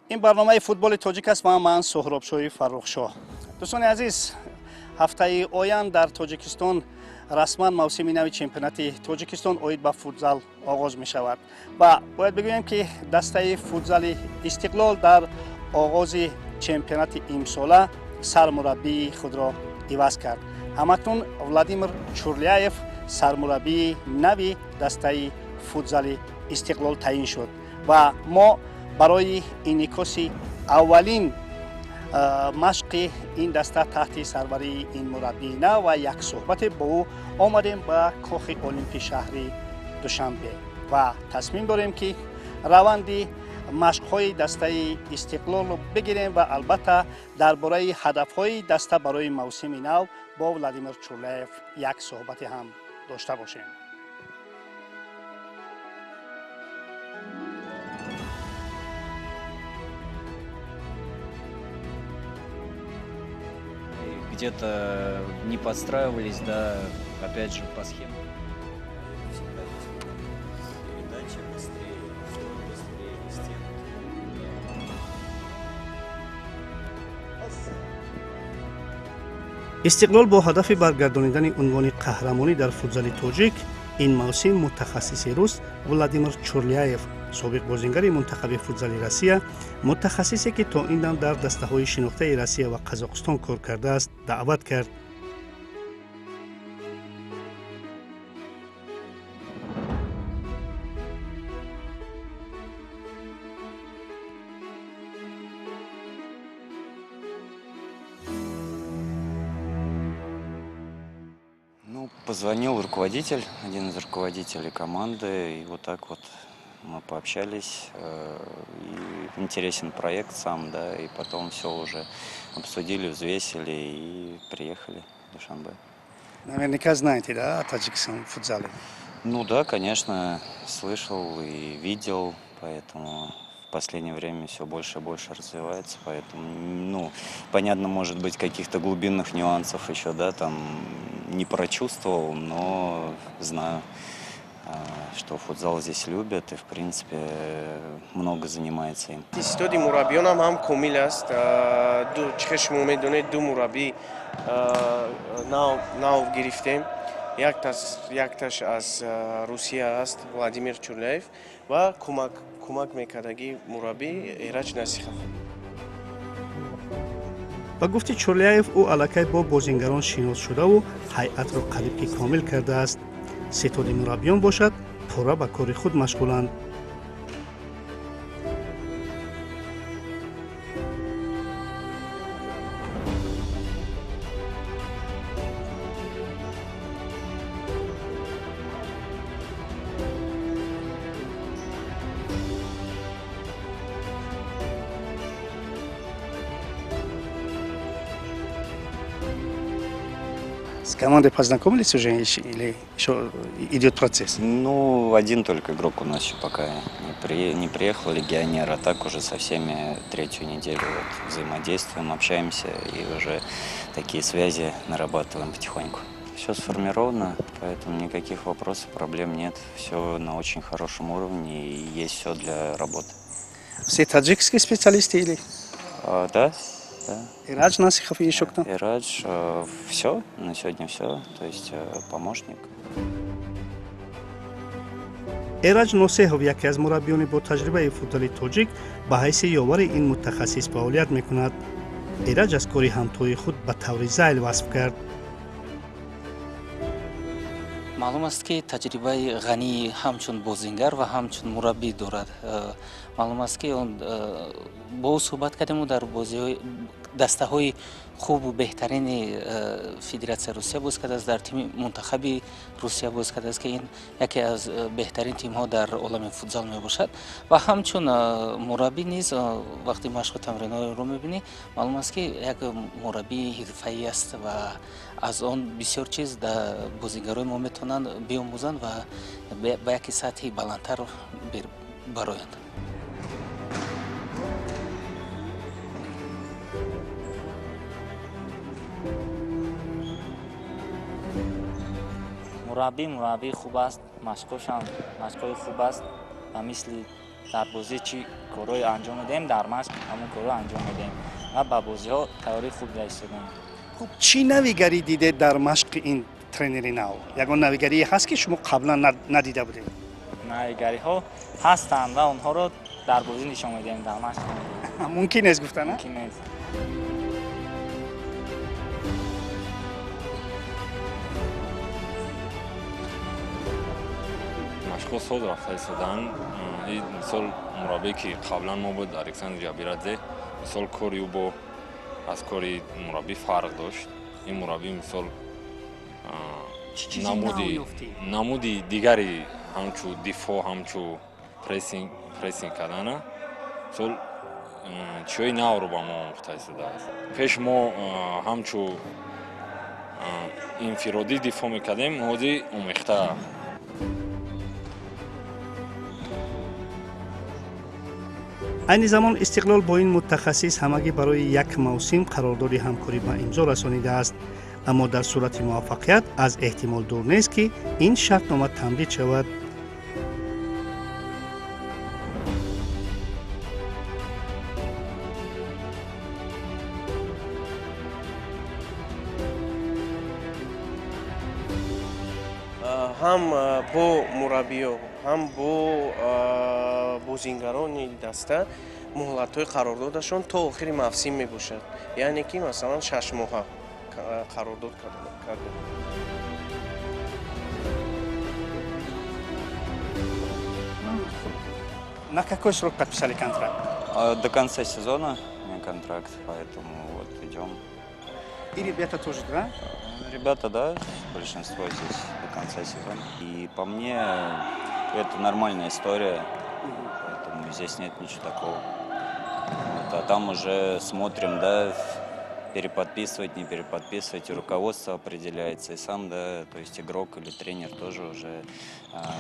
Ин барномаи футболи тоҷик аст ва ман Суҳробшоҳи Фаррухшоҳ. Дӯстони азиз, ҳафтаи оянд дар Тоҷикистон расман мавсими нави чемпионати Тоҷикистон оид ба футзал оғоз мешавад ва бояд бигӯем, ки дастаи футзали Истиқлол дар оғози чемпионати имсола сармураббии худро иваз кард. Ҳамакнун Владимир Чурляев сармураббии нави дастаи футзали Истиқлол таъин шуд ва мо барои инъикоси аввалин машқи ин даста таҳти сарварии ин мураббии нав ва як суҳбате бо ӯ омадем ба Кохи Олимпи шаҳри Душанбе ва тасмим дорем, ки раванди машқҳои дастаи Истиқлолро бигирем ва албатта дар бораи ҳадафҳои даста барои мавсими нав бо Владимир Чурлаев як суҳбате ҳам дошта бошем. Где-то не подстраивались, да, опять же, по схемам. Всегда есть передача быстрее, быстрее, стенки. Истиқлол бо ҳадафи баргардонидани унвони қаҳрамонӣ дар футзали тоҷик ин мавсим мутахассиси рус Владимир Чурляев, собиқ бозингари мунтахаби футзали Россия, мутахассисе, ки то ин дам дар дастаҳои шинохтаи Россия ва Қазоқистон кор кардааст, даъват кард. Ну, позвонил руководитель, один из руководителей команды, и вот так вот мы пообщались, и интересен проект сам, да, и потом все уже обсудили, взвесили и приехали в Душанбе. Наверняка знаете, да, о таджикском футзале? Ну да, конечно, слышал и видел, поэтому в последнее время все больше и больше развивается, поэтому, ну, понятно, может быть, каких-то глубинных нюансов еще, да, там не прочувствовал, но знаю, что футзал здесь любят и, в принципе, много занимается им. Ситоди мураббиёнам ҳам комил аст. Чӣ шумо медонед, ду мураббӣ нав гирифтем. Якташ аз Русия аст, Владимир Чурляев, ва кӯмак мекардагӣ мураббӣ Эраҷ Насихов. Ба гуфти Чурляев, ӯ аллакай бо бозингарон шинос шудаву ҳайатро қариб ки комил кардааст. Ситоди мураббиён бошад, пурра ба кори худ машғуланд. С командой познакомились уже или еще идет процесс? Ну, один только игрок у нас еще пока не приехал, легионер, а так уже со всеми третью неделю вот взаимодействуем, общаемся и уже такие связи нарабатываем потихоньку. Все сформировано, поэтому никаких вопросов, проблем нет. Все на очень хорошем уровне и есть все для работы. Все таджикские специалисты или? А, да. Да. Ирадж Насихов и еще кто? Ирадж, все, на сегодня все, то есть помощник. Эраҷ Носеҳов, яке аз мураббиёни бо таҷрибаи футзали тоҷик, ба ҳайси ёвари ин мутахассис фаъолият мекунад. Эраҷ аз кори ҳамтои худ ба таври зайл васф кард. Маълум аст, ки таҷрибаи ғании ҳамчун бозингар ва ҳамчун мураббӣ дорад. Маълум аст, ки он бо ӯ суҳбат кардему дар бозиҳои дастаҳои хубу беҳтарини Федератсияи Русия боз кардааст, дар тими мунтахаби Русия боз кардааст, ки ин яке аз беҳтарин тимҳо дар олами футзал мебошад, ва ҳамчун мураббӣ низ вақти машқу тамринҳоро мебинӣ, маълум аст, ки як мураббии ҳирфаӣ аст ва аз он бисёр чиз бозигарои мо метавонанд биомӯзанд ва ба яке сатҳи баландтар бароянд. Мураббӣ хуб аст, машқҳошам машқҳои хуб аст ва мисли Дар бозӣ чӣ корҳое анҷом медиҳем, дар машқ ҳамон корҳо анҷом медиҳем ва ба бозиҳо тайёрии хуб дида истодаем. Хуб, чӣ навигарӣ дидед дар машқи ин тренери нав? Ягон навигарие ҳаст, ки шумо қаблан надида будед? Навигариҳо ҳастанд ва онҳоро дар бозӣ нишон медиҳем, дар машқ мумкин нест гуфтан. Мумкин нест. Машқҳо соз рафта истоданд. Мисол, мураббие, ки қаблан мо буд, Александр Ҷабирадзе, мисол, кори ӯ бо аз кори мураббӣ фарқ дошт. Ин мураббӣ, мисол, намуди дигари ҳамчу дифоъ, ҳамчу прессинг кардана, мисол, чиҳои навро ба мо омӯхта истодааст. Пеш мо ҳамчу инфиродӣ дифоъ мекардем, ҳозир омехта. Айни замон Истиқлол бо ин мутахассис ҳамагӣ барои як мавсим қарордоди ҳамкорӣ ба имзо расонидааст, аммо дар сурати муваффақият аз эҳтимол дур нест, ки ин шартнома тамдид шавад. Ҳам бо мураббиё, ҳам бо бозингарони даста муҳлатҳои қарордодашон то охири мавсим мебошад, яъне ки, масалан, 6 моҳа қарордод кардем. На какой срок подписали контракт? До конца сезона у меня контракт, поэтому вот идем. И ребята тоже, да? Ребята, да, большинство здесь до конца сезона. И по мне, это нормальная история, поэтому здесь нет ничего такого. Вот, а там уже смотрим, да, переподписывать, не переподписывать, и руководство определяется, и сам, да, то есть игрок или тренер тоже уже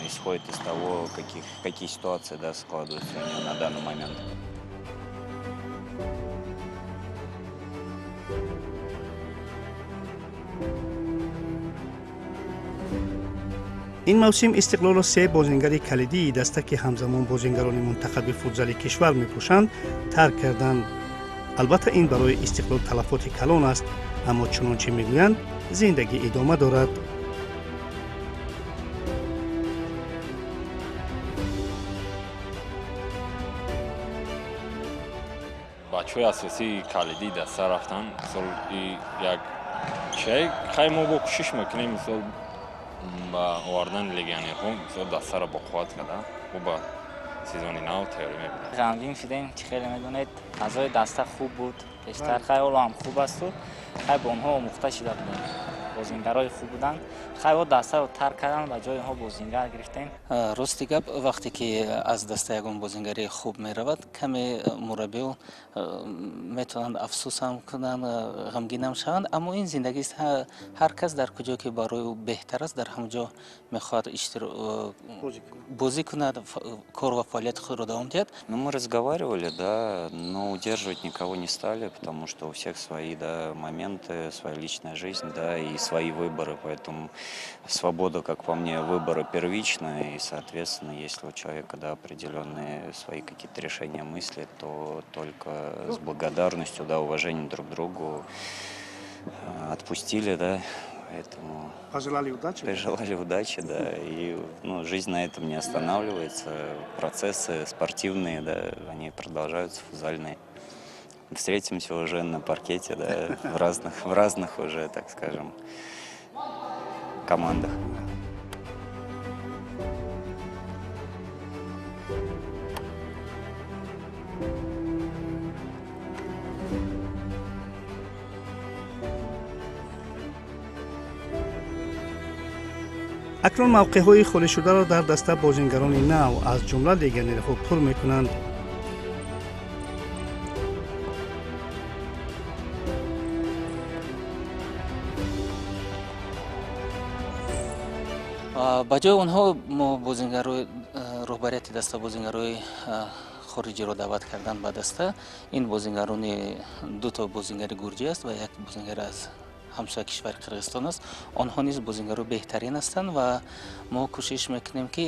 исходит из того, какие ситуации, да, складываются у него на данный момент. Ин мавсим Истиқлолро се бозингари калидии даста, ки ҳамзамон бозингарони мунтахаби футзали кишвар мепӯшанд, тарк карданд. Албатта, ин барои Истиқлол талафоти калон аст, аммо чунон чӣ мегӯянд, зиндагӣ идома дорад. Бачаҳои асосии калидии даста рафтанд. Мисол, як чай хай мо бо кӯшиш мекунем, мисол, ба овардани легионерҳо, мисол, дастаро боқувват карда, мо ба сезони нав тайёрӣ мебинем. Ғамгин шудем. Чӣ хеле медонед, аъзои даста хуб буд пештар, хай ҳоло ҳам хуб асту хай бо онҳо омӯхта шида будем, бозингарои хуб буданд. Хай о дастаро тарк карданд, ба ҷои онҳо бозингар гирифтем. Рости гап, вақте ки аз даста ягон бозингари хуб меравад, каме мураббиё метавонанд афсӯсам кунанд, ғамгинам шаванд, аммо ин зиндагист. Ҳар кас дар куҷо ки барои ӯ беҳтар аст, дар ҳамон ҷо мехоҳад бозӣ кунад, кор ва фаъолияти худро давом диҳад. Ну, мы разговаривали, да, но удерживать никого не стали, потому что у всех свои, да, моменты, своя личная жизнь, да, и свои выборы, поэтому свобода, как по мне, выбора первична, и, соответственно, если у человека, да, определенные свои какие-то решения, мысли, то только с благодарностью, да, уважением друг к другу отпустили, да, поэтому. Пожелали удачи? Пожелали удачи, да, и, ну, жизнь на этом не останавливается, процессы спортивные, да, они продолжаются, футзальные. Встретимся уже на паркете, да, в разных уже, так скажем, командах. Акнун мавқеъҳои холишударо дар даста бозингарони нав, аз ҷумла легионерҳо, пур мекунанд. Ба ҷои онҳо мо бозингарои, роҳбарияти даста бозингарои хориҷиро даъват кардан ба даста. Ин бозингарони, дуто бозингари гурҷӣ аст ва як бозингар аз ҳамсоя кишвари Қирғизистон аст. Онҳо низ бозингарои беҳтарин ҳастанд ва мо кӯшиш мекунем, ки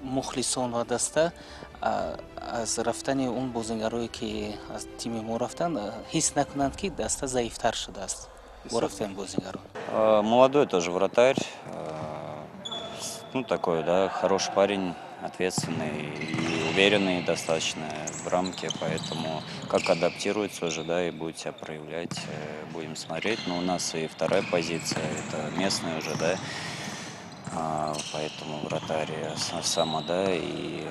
Мухлисон ва даста аз рафтани он бозингарое, ки аз тими мо рафтанд, ҳис накунанд, ки даста заифтар шудааст бо рафтани бозингарон. Молодой тоже вратарь, ну, такой, да, хороший парень, ответственный и уверенный достаточно в рамке, поэтому как адаптируется уже, да, и будет себя проявлять, будем смотреть. Но у нас и вторая позиция, это местный уже, да, поэтому вратарь сама, да, и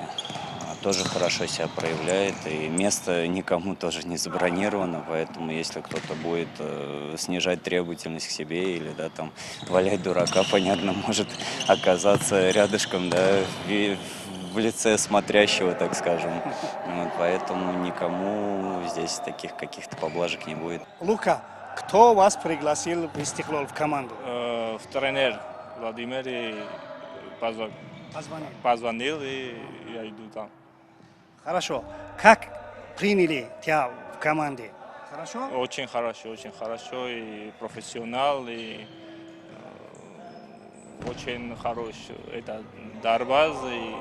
тоже хорошо себя проявляет, и место никому тоже не забронировано, поэтому если кто-то будет снижать требовательность к себе или, да, там, валять дурака, понятно, может оказаться рядышком, да, в лице смотрящего, так скажем. Вот, поэтому никому здесь таких каких-то поблажек не будет. Лука, кто вас пригласил в «Истиклол», в команду? В тренер Владимир и Позвонил. Позвонил, и я иду там. Хорошо. Как приняли тебя в команде? Хорошо? Очень хорошо, очень хорошо. И профессионал, и очень хороший. Это Дарбаз. И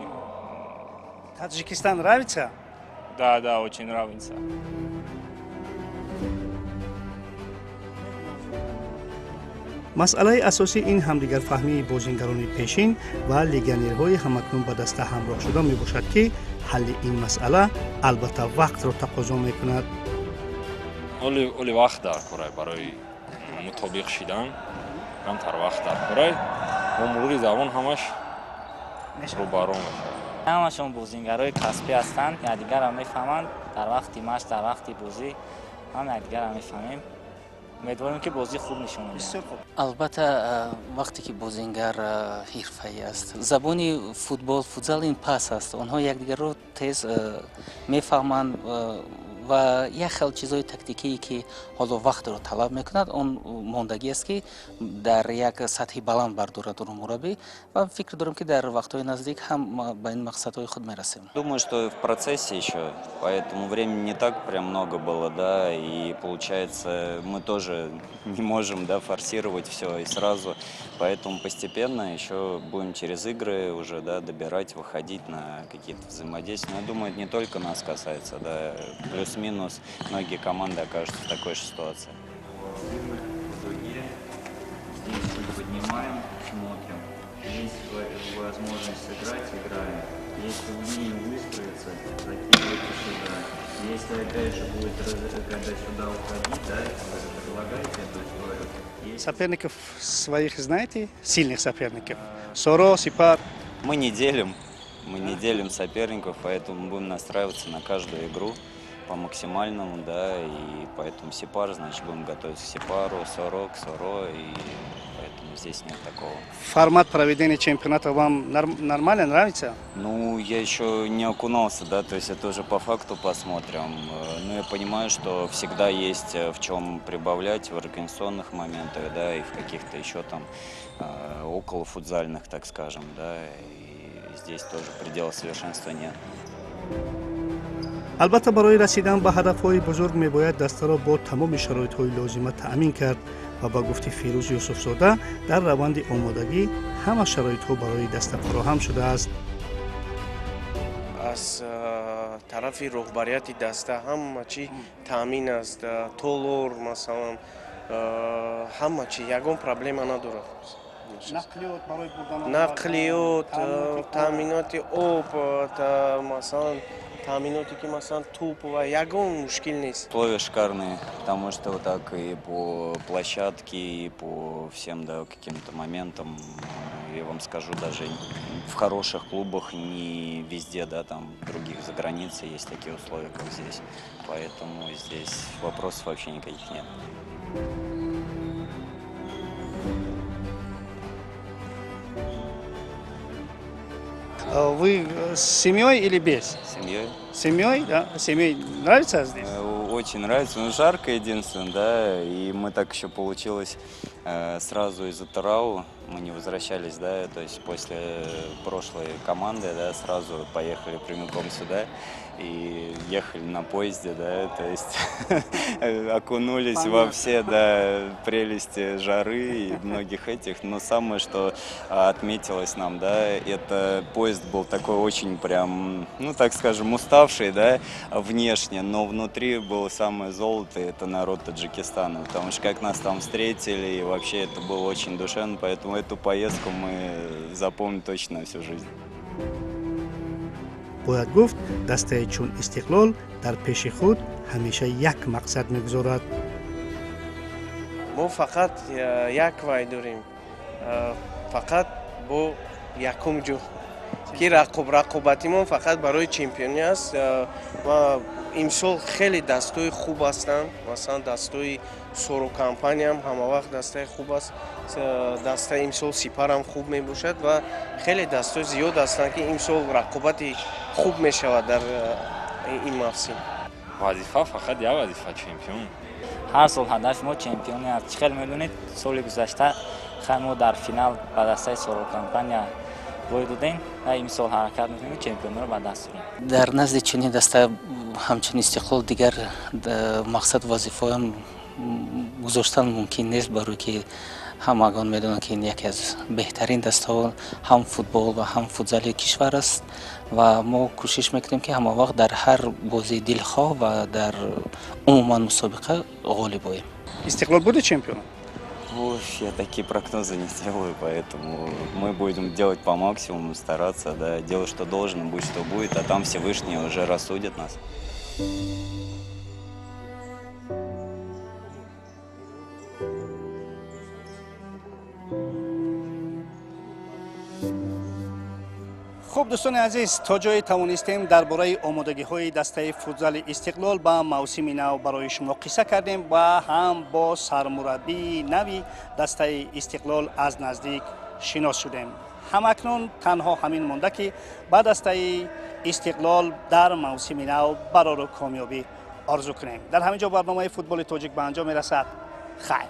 Таджикистан нравится? Да, очень нравится. Масъалаи асосӣ ин ҳамдигарфаҳмии бозингарони пешин ва легионерҳои ҳамакнун ба даста ҳамроҳшуда мебошад, ки ҳалли ин масъала албатта вақтро тақозо мекунад. Оли вақт дар корай, барои мутобиқ шидан камтар вақт дар корай. Бо мурури замон ҳамаш рӯбаро мешавад. Ҳамашон бозингарои касбӣ ҳастанд, якдигарро мефаҳманд. Дар вақти машқ, дар вақти бозӣ ҳам якдигарро мефаҳмем. Умедворем, ки бозӣ хуб нишон медиҳад. Албатта, вақте ки бозингар ҳирфаӣ аст, забони футбол, футзал ин пас аст. Онҳо якдигарро тез мефаҳманд ва як хел чизҳои тактикие, ки ҳоло вақтро талаб мекунад, он мондагӣ аст, ки дар як сатҳи баланд бардорад онро мураббӣ, ва фикр дорем, ки дар вақтҳои наздик ҳам ба ин мақсадҳои худ мерасем. Думаю, что в процессе еще, поэтому времени не так прям много было, да, и получается, мы тоже не можем, да, форсировать все и сразу, поэтому постепенно еще будем через игры уже, да, добирать, выходить на какие-то взаимодействия. Но я думаю, это не только нас касается, да, плюс-минус многие команды окажутся в такой же ситуации. В дуге. Здесь мы поднимаем, смотрим. Есть возможность сыграть, играем. Если умеем выстроиться, закидывайте сюда. Если опять же будет, когда сюда уходить, да, вы же предлагаете эту историю. Если Соперников своих знаете? Сильных соперников? Соро, Сипар? Мы не делим соперников, поэтому будем настраиваться на каждую игру по максимальному, да, и поэтому Сипар, значит, будем готовиться к Сипару, Соро, к Соро, и поэтому здесь нет такого. Формат проведения чемпионата вам нормально нравится? Ну, я еще не окунался, да, то есть это уже по факту посмотрим. Ну, я понимаю, что всегда есть в чем прибавлять в организационных моментах, да, и в каких-то еще там около футзальных, так скажем, да, и здесь тоже предела совершенства нет. Албатта, барои расидан ба ҳадафҳои бузург мебояд дастаро бо тамоми шароитҳои лозима таъмин кард ва ба гуфти Фирӯз Юсуфзода, дар раванди омодагӣ ҳама шароитҳо барои даста фароҳам шудааст. Аз тарафи роҳбарияти даста ҳама чӣ таъмин аст. Толор, масалан, ҳама чӣ, ягон проблема надорад. Нақлиёт барои бурдан? Нақлиёт, таъминоти об, масалан, таъминоте ки, масалан, туп ва ягон мушкил нест. Условия шикарные, потому что вот так и по площадке, и по всем, да, каким-то моментам, я вам скажу, даже в хороших клубах не везде, да, там других за границей есть такие условия, как здесь. Поэтому здесь вопросов вообще никаких нет. Вы с семьей или без? С семьей. С семьей, да? Семьей нравится здесь? Очень нравится. Ну, жарко единственное, да, и мы так еще получилось, Сразу из Атырау мы не возвращались, да, то есть после прошлой команды, да, сразу поехали прямиком сюда и ехали на поезде, да, то есть окунулись во все, да, прелести жары и многих этих, но самое, что отметилось нам, да, это поезд был такой очень прям, ну, так скажем, уставший, да, внешне, но внутри было самое золото, это народ Таджикистана, потому что как нас там встретили, и вообще это было очень душевно, поэтому эту поездку мы запомним точно на всю жизнь. Бояд гуфт, дастаи чун Истиқлол дар пеши худ ҳамеша як мақсад мегузорад. Мо фақат як вай дорем, фақат бо якум ҷо, ки рақобатимон фақат барои чемпионӣ аст ва имсол хеле дастҳои хуб ҳастанд. Масалан, дастҳои Соро Компаниям ҳамавақт дастаи хуб аст, дастаи имсол Сипарам хуб мебошад ва хеле дастҳои зиёд ҳастанд, ки имсол рақобати хуб мешавад дар ин мавсим. Вазифа фақат як вазифа, чемпион. Ҳар сол ҳадафи мо чемпионӣ аст. Чӣ хел медонед, соли гузашта хай мо дар финал ба дастаи Соро Компания бой додем ва имсол ҳаракат мекунем, чемпионро ба даст орем. Дар назди чунин даста ҳамчун Истиқлол дигар мақсад вазифаам гузоштан мумкин нест, барои ки ҳамагон медонанд, ки ин яке аз беҳтарин дастаҳо ҳам футбол ва ҳам футзали кишвар аст ва мо кӯшиш мекунем, ки ҳамавақт дар ҳар бозии дилхоҳ ва дар умуман мусобиқа ғолиб оем. Истиқлол будет чемпионом? Ой, я такие прогнозы не делаю, поэтому мы будем делать по максимуму, стараться, да, делать, что должен, будет, что будет, а там Всевышний уже рассудит нас. Хуб, дӯстони азиз, то ҷое тавонистем дар бораи омодагиҳои дастаи футзали Истиқлол ба мавсими нав барои шумо қисса кардем ва ҳам бо сармураббии нави дастаи Истиқлол аз наздик шинос шудем. Ҳамакнун танҳо ҳамин монда, ки ба дастаи Истиқлол дар мавсими нав барору комёбӣ орзу кунем. Дар ҳамин ҷо барномаи Футболи тоҷик ба анҷом мерасад. Хайр.